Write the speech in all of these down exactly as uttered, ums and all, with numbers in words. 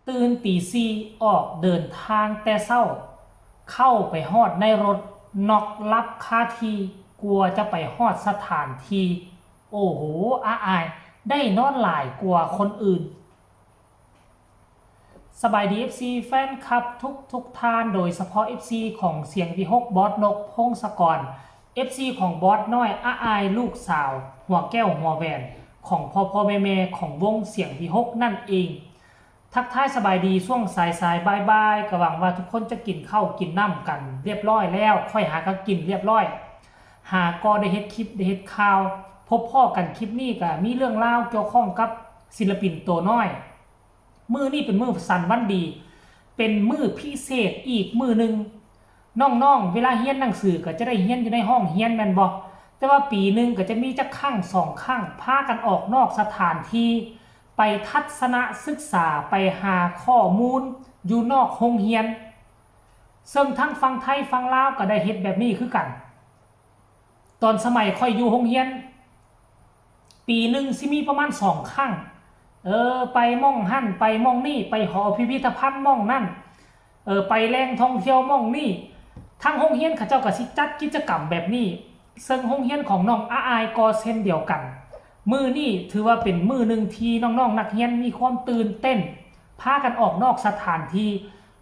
ตื่นตีสี่ ออกเดินทางแต่เช้า เข้าไปฮอดในรถ น็อกหลับคาที่ กว่าจะไปฮอดสถานที่ โอ้โห อาอาย ได้นอนหลายกว่าคนอื่น สบายดี เอฟซี แฟนคลับทุกทุกท่าน โดยเฉพาะ เอฟซี ของเสียงวิหก บอสนก พงศกร เอฟซี ของบอสน้อย อาอาย ลูกสาว หัวแก้วหัวแหวน ของพ่อพ่อแม่แม่ของวงเสียงวิหกนั่นเอง ทักทายสบายดีช่วงสายสายบ่ายบ่าย ก็หวังว่าทุกคนจะกินข้าวกินน้ำกันเรียบร้อยแล้ว ค่อยหาก็กินเรียบร้อย หาก็ได้เฮ็ดคลิปได้เฮ็ดข่าว พบพ้อกันคลิปนี้ก็มีเรื่องราวเกี่ยวข้องกับศิลปินตัวน้อย มื้อนี้เป็นมื้อสันวันดี เป็นมื้อพิเศษอีกมื้อหนึ่ง น้องๆ เวลาเรียนหนังสือก็จะได้เรียนอยู่ในห้องเรียนแม่นบ่ แต่ว่าปีหนึ่งก็จะมีจักครั้งสองครั้ง พากันออกนอกสถานที่ ไปทัศนศึกษา ไปหาข้อมูลอยู่นอกโรงเรียน ซึ่งทั้งฝั่งไทยฝั่งลาวก็ได้เฮ็ดแบบนี้คือกัน ตอนสมัยข้อยอยู่โรงเรียน ปีหนึ่งสิมีประมาณสองครั้ง เออ ไปหม่องหั่น ไปหม่องนี่ ไปหอพิพิธภัณฑ์หม่องนั่น เออ ไปแหล่งท่องเที่ยวหม่องนี่ ทางโรงเรียนเขาเจ้าก็สิจัดกิจกรรมแบบนี้ ซึ่งโรงเรียนของน้องอาอายก็เช่นเดียวกัน มื้อนี้ถือว่าเป็นมื้อหนึ่งที่น้องๆนักเรียนมีความตื่นเต้น พากันออกนอกสถานที่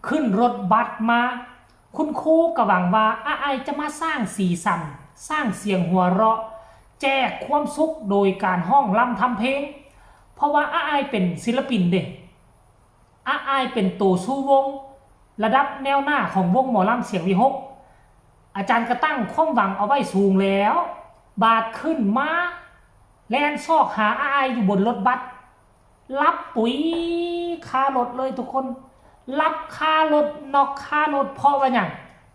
ขึ้นรถบัสมา คุณครูก็หวังว่าอาอายจะมาสร้างสีสัน สร้างเสียงหัวเราะ แจกความสุขโดยการร้องรำทำเพลง เพราะว่าอาอายเป็นศิลปินเด้ อาอายเป็นตัวชูวง ระดับแนวหน้าของวงหมอลำเสียงวิหก อาจารย์ก็ตั้งความหวังเอาไว้สูงแล้ว บาดขึ้นมา แล่นซอกหาอาอายอยู่บนรถบัส หลับปุ๋ยคารถเลยทุกคน หลับคารถ น็อกคารถ เพราะว่าหยัง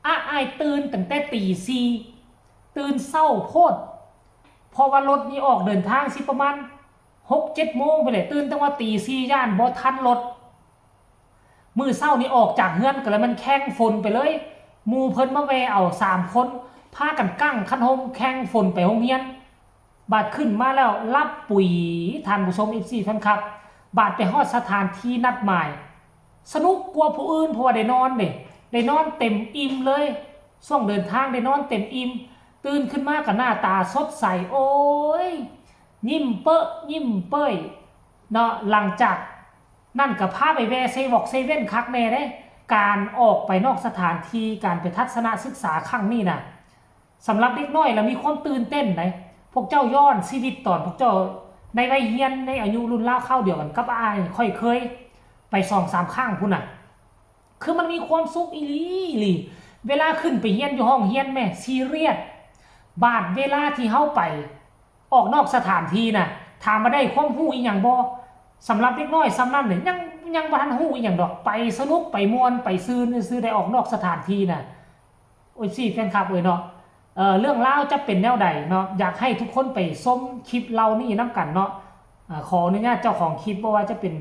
อาอายตื่นตั้งแต่ตีสี่ ตื่นเช้าโพด เพราะว่ารถนี่ออกเดินทางสิประมาณหกเจ็ดโมงไปเลย ตื่นตั้งว่าตีสี่ ย่านบ่ทันรถ มื้อเช้านี่ออกจากเฮือนก็เลยมันแข่งฝนไปเลย หมู่เพิ่นมาแว่เอาสามคน พากันกั้งคันฮมแข่งฝนไปโรงเรียน บาดขึ้นมาแล้วหลับปุ๋ย ท่านผู้ชม เอฟซี แฟนคลับ บาดไปฮอดสถานที่นัดหมาย สนุกกว่าผู้อื่น เพราะว่าได้นอนเด้ ได้นอนเต็มอิ่มเลย ช่วงเดินทางได้นอนเต็มอิ่ม ตื่นขึ้นมาก็หน้าตาสดใส โอ้ย ยิ้มเป๊ะยิ้มเป้ย เนาะ หลังจากนั่นก็พาไปแว่เซวอกเซเว่นคักแน่เด้ การออกไปนอกสถานที่ การไปทัศนศึกษาครั้งนี้น่ะ สำหรับเด็กน้อยแล้วมีความตื่นเต้นได พวกเจ้าย้อนชีวิตตอนพวกเจ้าในวัยเรียน ในอายุรุ่นราวคราวเดียวกันกับอ้าย ข้อยเคยไปสองสามครั้งพุ้นน่ะ คือมันมีความสุขอีหลีอีหลี เวลาขึ้นไปเรียนอยู่ห้องเรียนแม่ ซีเรียส บาดเวลาที่เฮาไปออกนอกสถานที่น่ะ ถามว่าได้ความรู้อีหยังบ่ สำหรับเด็กน้อยส่ำนั้นเนี่ย ยัง ยังบ่ทันรู้อีหยังดอก ไปสนุก ไปม่วน ไปซื่นซื่อ ได้ออกนอกสถานที่น่ะ เอฟซี แฟนคลับเอ้ยเนาะ เอ่อ เรื่องราวจะเป็นแนวใดเนาะ อยากให้ทุกคนไปชมคลิปเหล่านี้นำกันเนาะ อ่า ขออนุญาตเจ้าของคลิป บ่ว่าจะเป็น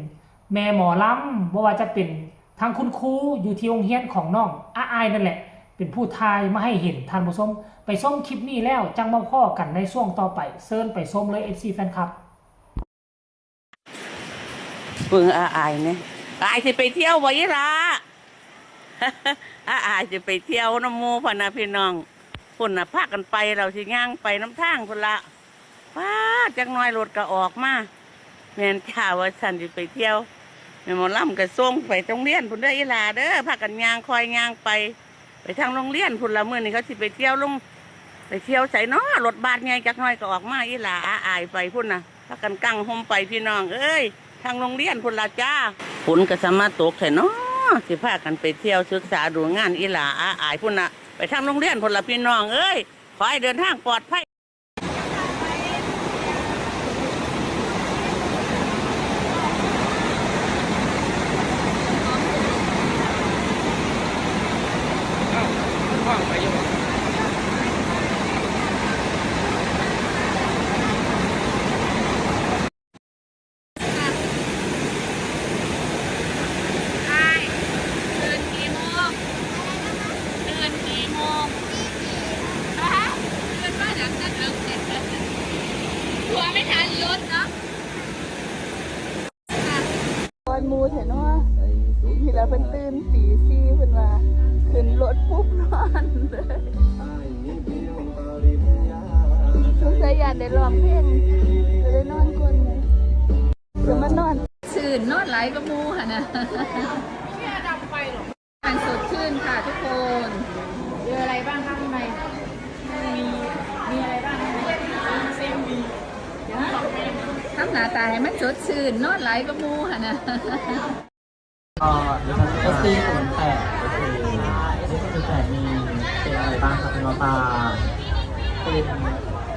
แม่หมอลำ บ่ว่าจะเป็นทางคุณครูอยู่ที่โรงเรียนของน้องอาอายนั่นแหละ เป็นผู้ถ่ายมาให้เห็น ท่านผู้ชม ไปชมคลิปนี้แล้วจั่งมาพ้อกันในช่วงต่อไป เชิญไปชมเลย เอฟซี แฟนคลับ เบิ่งอาอายเนี่ย อายสิไปเที่ยวบ่อีหล่า อาอายสิไปเที่ยวนำหมู่พะนะพี่น้อง พุ้นน่ะพากันไป แล้วสิย่างไปนำทางพุ้นละ ป๊าด จักหน่อยรถก็ออกมา แม่นจ้า ว่าซั่นสิไปเที่ยว แม่หมอลำก็ส่งไปโรงเรียนพุ้นเด้ออีหล่าเด้อ พากันย่างค่อยย่างไป ไปทางโรงเรียนพุ้นละ มื้อนี้เขาสิไปเที่ยวลง ไปเที่ยวไสน้อ รถบัสใหญ่ จักหน่อยก็ออกมา อีหล่าอาอายไปพุ้นน่ะ พากันกั้งฮมไปพี่น้องเอ้ย ทางโรงเรียนพุ้นละจ้า ฝนก็สามารถตกแท้น้อ สิพากันไปเที่ยวศึกษาดูงาน อีหล่าอาอายพุ้นน่ะ ไปทางโรงเรียนพุ้นละพี่น้องเอ้ย ขอให้เดินทางปลอดภัย อ้าย ตื่นกี่โมง ตื่นกี่โมง ฮะ ตื่นมาหลังจะเลิกเสร็จแล้ว หัวไม่ทันรถเนาะ ก่อนหมู่แท้เนาะ นี่ละเพิ่นตื่นตีสี่เพิ่นว่า ขึ้นรถปุ๊บนอนเลย สงสัยย่านได้ร้องเพลง ก็เลยนอนก่อนเลย เดี๋ยวมานอน ชื่นนอนหลายกว่าหมู่หั่นนะ มันสดชื่นค่ะทุกคน เจออะไรบ้างคะข้างใน มี มีอะไรบ้างข้างใน ทำหน้าตาให้มันสดชื่น นอนหลายกว่าหมู่หั่นนะ ก็เอสซีศูนย์แปด เอสซีศูนย์แปด มีเป็นอะไรบ้างครับคุณหมอปลา เป็น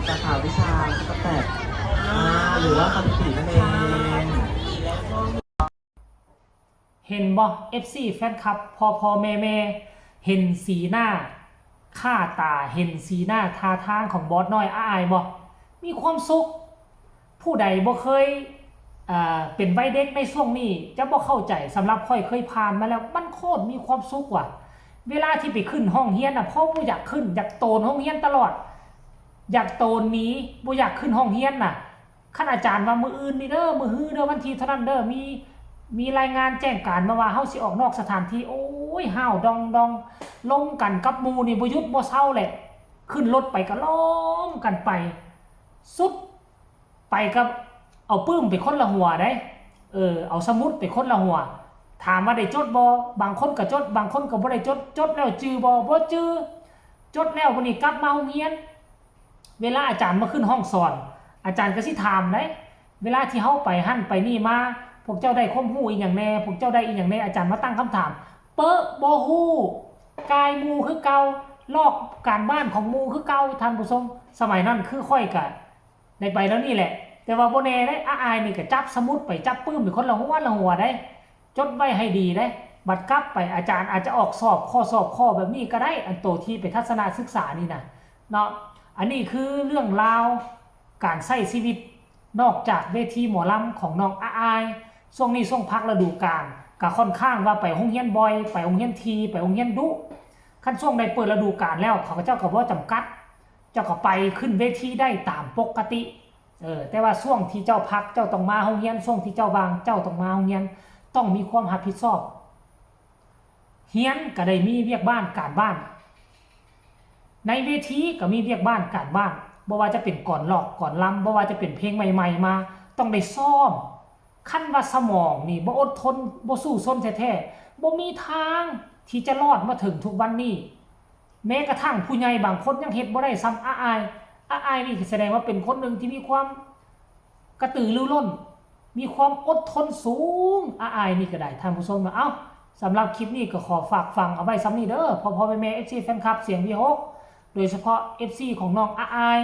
สาขาวิชาสแต็กอ่าหรือว่าสถิตินั่นเอง เห็นบ่ เอฟซี แฟนคลับ พ่อพ่อแม่แม่ เห็นสีหน้า ค่าตา เห็นสีหน้าท่าทางของบอสน้อยอ้ายบ่ มีความสุข ผู้ใดบ่เคยอ่าเป็นวัยเด็กในช่วงนี้ จะบ่เข้าใจ สำหรับข้อยเคยผ่านมาแล้ว มันโคตรมีความสุขว่ะ เวลาที่ไปขึ้นห้องเฮียนน่ะ เพราะบ่อยากขึ้น อยากโตนห้องเฮียนตลอด อยากโตนหนี บ่อยากขึ้นห้องเฮียนน่ะ คันอาจารย์ว่ามื้ออื่นนี่เด้อ มื้อฮือเด้อ วันที่เท่านั้นเด้อ มี มีรายงานแจ้งการมาว่าเฮาสิออกนอกสถานที่ โอ้ย ห้าวดองดอง ลงกันกับหมู่นี่บ่หยุดบ่เซาแหละ ขึ้นรถไปก็ล้อมกันไป สุด ไปกับเอาปื้มไปคนละหัวเด้ เออ เอาสมุดไปคนละหัว ถามว่าได้จดบ่ บางคนก็จด บางคนก็บ่ได้จด จดแล้วจื่อบ่ บ่จื่อ จดแล้วบัดนี้กลับมาโรงเรียน เวลาอาจารย์มาขึ้นห้องสอน อาจารย์ก็สิถามเด้ เวลาที่เฮาไปหั่นไปนี่มา พวกเจ้าได้ความรู้อีหยังแน่ พวกเจ้าได้อีหยังแน่ อาจารย์มาตั้งคำถาม เป๊ะบ่ฮู้ กายหมู่คือเก่า ลอกการบ้านของหมู่คือเก่า ท่านผู้ชม สมัยนั้นคือข้อยก็ได้ไปแล้วนี่แหละ แต่ว่าบ่แน่เด้ อ้ายนี่ก็จับสมุดไป จับปื้มไปคนละหัวละหัวเด้ จดไว้ให้ดีเด้ บัดกลับไปอาจารย์อาจจะออกสอบข้อสอบข้อแบบนี้ก็ได้ อันโตที่ไปทัศนศึกษานี่นะ เนาะ อันนี้คือเรื่องราวการใช้ชีวิตนอกจากเวทีหมอลำของน้องอ้าย ช่วงนี้ช่วงพักฤดูกาล ก็ค่อนข้างว่าไปโรงเรียนบ่อย ไปโรงเรียนถี่ ไปโรงเรียนดุ คันช่วงใดเปิดฤดูกาลแล้ว เขาเจ้าก็บ่จำกัด เจ้าก็ไปขึ้นเวทีได้ตามปกติ เออ แต่ว่าช่วงที่เจ้าพัก เจ้าต้องมาโรงเรียน ช่วงที่เจ้าว่าง เจ้าต้องมาโรงเรียน ต้องมีความรับผิดชอบ เฮียนก็ได้มีเวียกบ้านการบ้าน ในเวทีก็มีเวียกบ้านการบ้าน บ่ว่าจะเป็นก่อนลอกก่อนลำ บ่ว่าจะเป็นเพลงใหม่ๆมา ต้องได้ซ้อม คันว่าสมองนี่บ่อดทน บ่สู้ซนแท้ๆ บ่มีทางที่จะรอดมาถึงทุกวันนี้ แม้กระทั่งผู้ใหญ่บางคนยังเฮ็ดบ่ได้ส่ำอ้าย อ้ายนี่แสดงว่าเป็นคนหนึ่งที่มีความกระตือรือร้น มีความอดทนสูง อ้ายนี่ก็ได้ ท่านผู้ชมเนาะ เอ้า สำหรับคลิปนี้ก็ขอฝากฟังเอาไว้ส่ำนี้เด้อ พ่อพ่อแม่แม่ เอฟซี แฟนคลับเสียงวีหก โดยเฉพาะ เอฟซี ของน้องอ้าย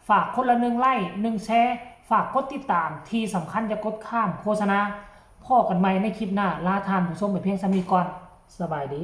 ฝากคนละหนึ่งไลค์ หนึ่งแชร์ ฝากกดติดตาม ที่สำคัญอย่ากดข้ามโฆษณา พ้อกันใหม่ในคลิปหน้า ลาท่านผู้ชมไปเพียงส่ำนี้ก่อน สบายดี